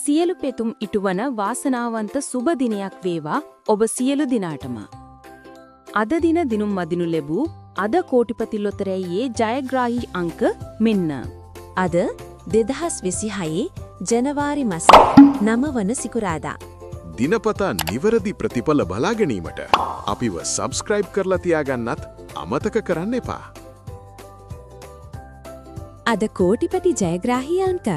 සියලු පෙතුම් ඉටුවන වාසනාවන්ත සුබ දිනයක් වේවා ඔබ සියලු දිනාටම. අද දින දිනුම් මදිනු ලැබූ අද කෝටිපති ලොතරැයියේ ජයග්‍රාහී අංක මෙන්න. අද 2026 ජනවාරි මස 9 වන සිකුරාදා. දිනපතා නිවැරදි ප්‍රතිඵල බලා ගැනීමට අපිව සබ්ස්ක්‍රයිබ් කරලා තියාගන්නත් අමතක කරන්න එපා. අද කෝටිපති ජයග්‍රාහී අංක